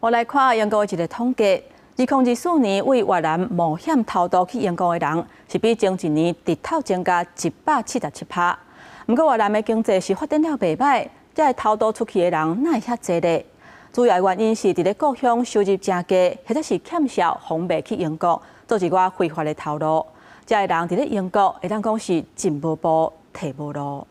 我來看英國一個統計，2024年對越南冒險偷渡去英國的人，是比前一年直透增加177%。毋過越南的經濟是發展了袂䆀，這个偷渡出去的人哪會遐濟咧？主要原因是佇咧故鄉收入誠低，或者是欠數予賣去英國做一寡非法的頭路。這个人佇咧英國會當講是進無步，退無路。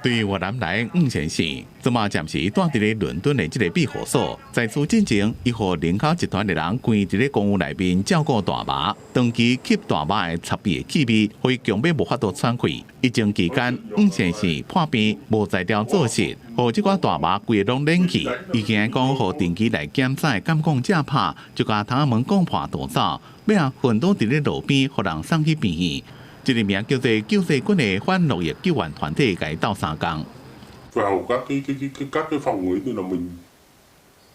對越南來吳先生，這馬暫時蹛佇咧倫敦的這个庇護所，在此進前，伊予人口集團的人關佇咧公寓內面照顧大麻，長期吸大麻的刺鼻的氣味，予伊強欲無法度喘氣。疫情期間，吳先生破病無才調做事，予這寡大麻規个攏冷去。伊驚講，予定期來檢查的監控者拍，就共窗仔門講破逃走，尾仔昏倒佇咧路邊，予人送去病院。這个名叫做救世軍的反奴役救援團體，共伊鬥相共。 Vào các cái phòng ấy thì là mình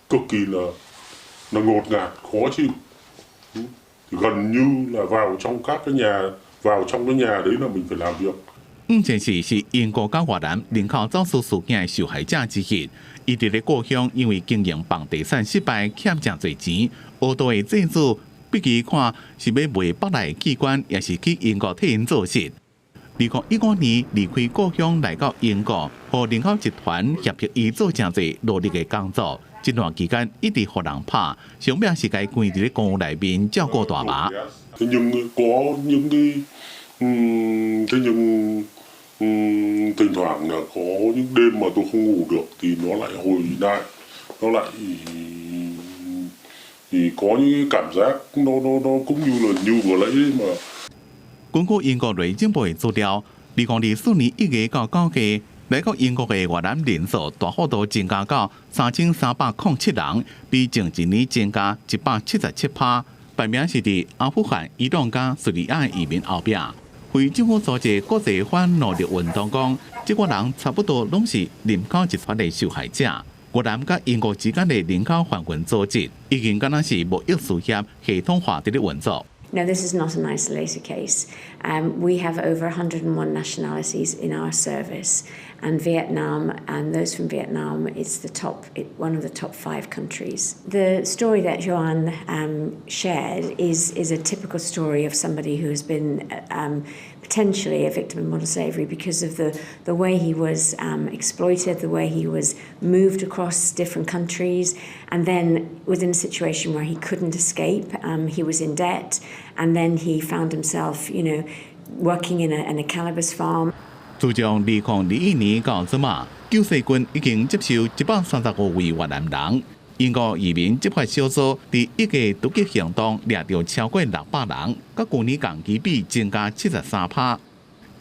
cực kỳ là ngột ngạt, khó chịu. Thì gần như là vào trong các cái nhà, vào trong cái nhà đấy là mình phải làm việc. 吳先生是英國佮越南人口走私事件的受害者之一。伊佇咧故鄉因為經營房地產失敗，欠誠濟錢，烏道的債主逼伊看是欲賣腹內器官，抑是去英國替𪜶做穡。2015年離開故鄉來到英國，予人口集團脅迫伊做誠濟勞力的工作。這段期間一直予人拍，上尾是共伊關佇咧公寓內面照顧大麻。 Thế nhưng có những cái thế nhưng thỉnh thoảng là có những đêm mà tôi không ngủ được thì nó lại hồi lại, nó lại thì có những cái cảm giác nó cũng như là như vừa nãy mà. 根據英國內政部的資料，2024年1月到9月，來到英國的越南人數大幅度增加到3307人，比前一年增加177%。排名是佇阿富汗、伊朗佮敘利亞移民後壁。非政府組織國際反奴役運動講，這寡人差不多攏是人口集團的受害者。越南佮英國之間的人口販運組織已經敢若是貿易事業系統化佇咧運作。 No, this is not an isolated case. We have over 101 nationalities in our service, and Vietnam and those from Vietnam is one of the top five countries. The story that Joanne shared is a typical story of somebody who has been potentially a victim of modern slavery because of the way he was exploited, the way he was moved across different countries, and then was in a situation where he couldn't escape. He was in debt, and then he found himself working in a cannabis farm. 自從2021年到這馬，救世軍已經接收135位越南人。英國移民執法小組佇一個突擊行動掠著超過600人，佮舊年同期比增加73%。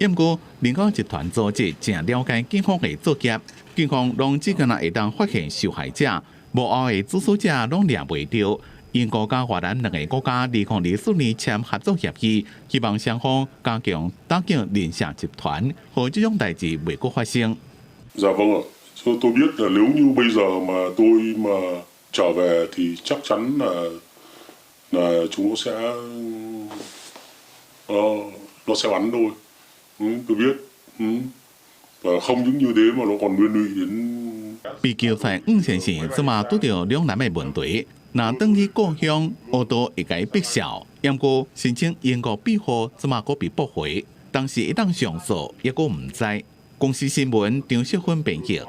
毋過人口集團組織誠了解警方的作業，警方攏只敢若會當發現受害者，幕後的主使者攏掠袂著。英國佮越南兩个國家2024年簽合作協議，希望雙方加強打擊人蛇集團，予這種代誌袂閣發生。 Dạ vâng ạ. Tôi biết là nếu như bây giờ mà tôi mà trở về thì chắc chắn là chúng nó sẽ bắn tôi. Ừ, tôi biết. Ừ. Và không những như thế mà nó còn liên lụy đến 被救出吳先生，這馬拄著兩難的問題。若轉去故鄉，烏道會共伊逼數，毋過申請英國庇護，這馬閣被駁回。當時會當上訴，抑閣毋知。公視新聞張淑芬編譯。